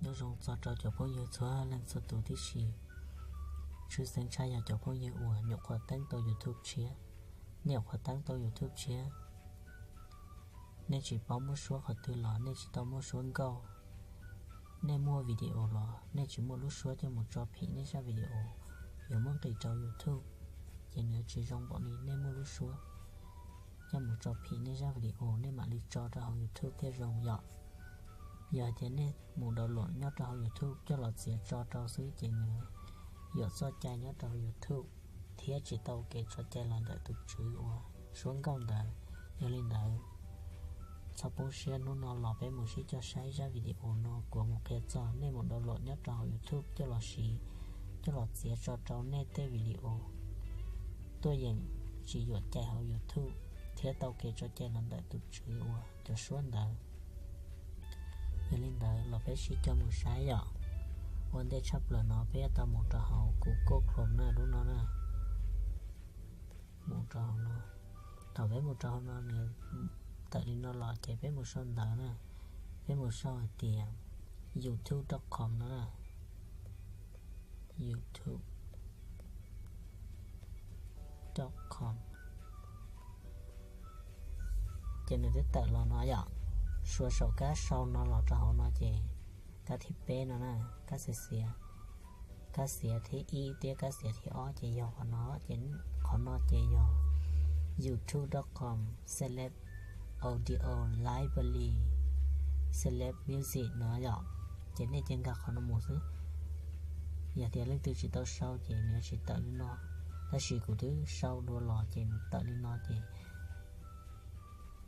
Nyob zoo txog rau cov phooj ywg txhua leej txhua tus tib si, tshwj xeeb tshaj yog cov phooj ywg uas nyuam qhuav teeb tau YouTube tshiab. Nej nyuam qhuav teeb tau YouTube tshiab, nej tsis paub muab suab qhov twg los nej tsis tau muaj suab nkauj. Nej muaj video los nej tsis muaj lub suab coj mus tso phim nej zaj video, yuav muab nqis rau YouTube, ces nws tsis zoo npaum li nej muaj lub suab coj mus tso phim nej zaj video nej mam li tso rau hauv YouTube thiaj zoo yom. Yog tias nej mus download nyob rau hauv YouTube coj los txiav tso rau xwb ces nws yuam txoj cai nyob rau hauv YouTube thiab tsis tau kev tso cai los ntawm tus tswv uas suab nkauj ntawd. Yog li ntawd, txhob poob siab, hnub no los peb mus sib coj saib zaj video no kuv mus qhia txog nej mus download nyob rau hauv YouTube coj los siv, coj los txiav tso rau nej tej video tuaj yeem tsis yuam cai hauv YouTube thiab tau kev tso cai los ntawm tus tswv uas cov suab ntawd. Yog li ntawd los peb sib coj mus saib yom. Ua ntej tshaj plaws no peb yuav tau mus rau hauv kuv Google Chrome na, lub no na. Mus rau hauv no. Thaum peb mus rau hauv no nws tawm li no los ces peb mus sau ntawv na. Peb mus sau hais tias youtube dot com no na. Youtube dot com. Ces nws twb tawm los no yom. Suav saum kab sau no los rau hauv no ces kab thib peb no na, kab xiav xiav, kab xiav thib ib thiab kab xiav thib ob ces yog qhov no, ces qhov no ces yog youtube dot com slash audio library slash music no yom. Ces nej cia nkag qhov no mus xwb. Yog tias leej twg tsis tau sau ces nws tsis tawm li no, tab sis kuv twb sau dua los ces nws tawm li no ces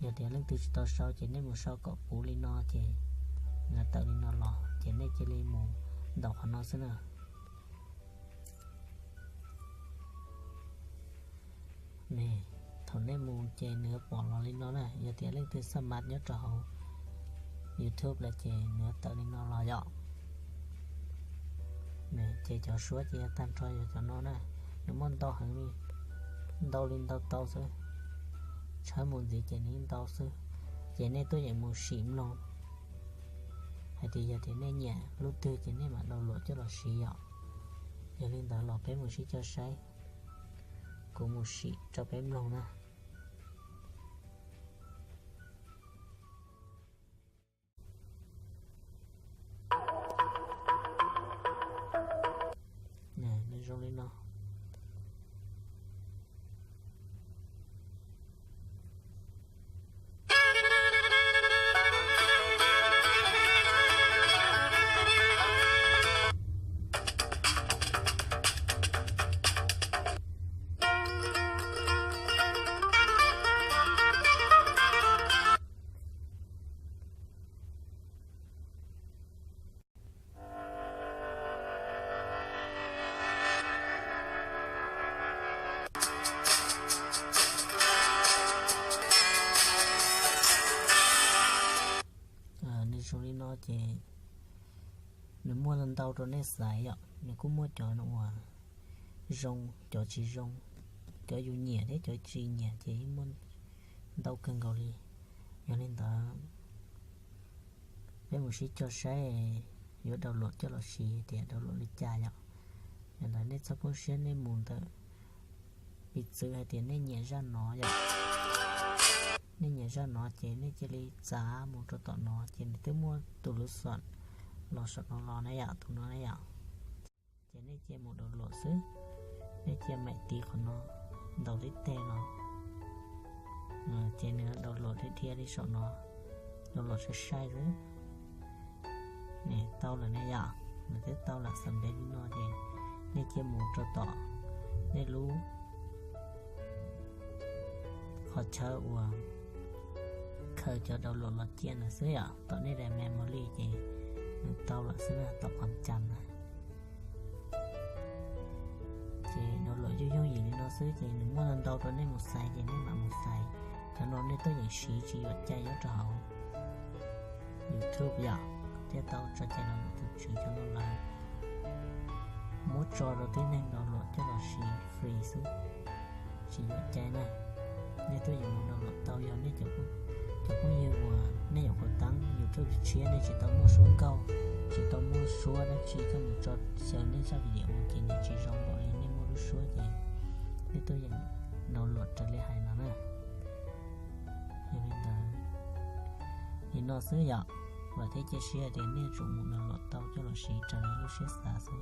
yog tias leej twg tsis tau sau ces nej mus sau kom puv li no ces nws tawm li no los ces nej cia li mus ntaus qhov no xwb na. Thaum nej mus ces nws pom los li no na, yog tias leej twg xab mav nyob rau hauv youtube lawm ces nws tawm li no los yom. Ces cov suab ces tag nrho yog cov no na, nws muaj ntau heev li, ntau li ntau tau xwb. Tshawb mus ntxiv ces nws ntau xwb. Ces nej tuaj yeem mus sim mloog hais tias yog tias nej nyiam lub twg ces nej mam download coj los siv yom. Yog li ntawd los peb mus sib coj saib, kuv mus sim rau peb mloog na. Nws zoo li no. Nws zoo li no ces nws muaj ntau rau nej xaiv yom, nws kuj muaj cov uas zoo, cov tsis zoo, cov yus nyiam thiab cov tsis nyiam ces yeej muaj ntau kawg nkaus li. Yog li ntawd, peb mus sib coj saib yuav download coj los siv tias download li cas yom. Yog ntawd nej txhob poob siab, nej mus ntawm, piv txwv hais tias nej nyiam zaj no yom, nej nyiam zaj no ces nej cia li txav mus rau tom no ces nws twb muaj tus lus xom los saum no los na yom, tus no na yom. Ces nej cia mus download xwb, nej cia maim tiv qhov no, ntaus tib teg no, ces nws download dhia dhia li saum no, download sai sai xwb. Tau lawm ne yom, nws twb tau lawm xam ntev li no ces nej cia mus rau tom nej lub qhov chaw uas khaws cov download los cia ntawd xwb yom, tom nej daim memory ces nws tau lawm xwb na, tom qhov cas na. Ces download yooj yooj yim li no xwb ces nws muaj ntau rau nej mus xaiv ces nej mam mus xaiv. Cov no nej tuaj yeem siv tsis yuam cai nyob rau hauv YouTube yom, thiaj tau tso cai los ntawm tus tswv cov no lawm. Muab tso rau tib neeg download coj los siv free xwb, tsis yuam cai na. Nej tuaj yeem mus download tau yog nej cov phooj, Tus phooj ywg uas nej nyuam qhuav teeb YouTube tshiab, nej tsis tau muaj suab nkauj, tsis tau muaj suab dab tsi coj mus tso xyaw nej txoj video ua ces nws tsis zoo npaum li nej muaj lub suab ces nej tuaj yeem download raws li hais no na. Yog li ntawd, li no xwb yom, vam thiab cia siab tias nej yuav tsum mus download tau coj los siv raws li lub siab xav xwb.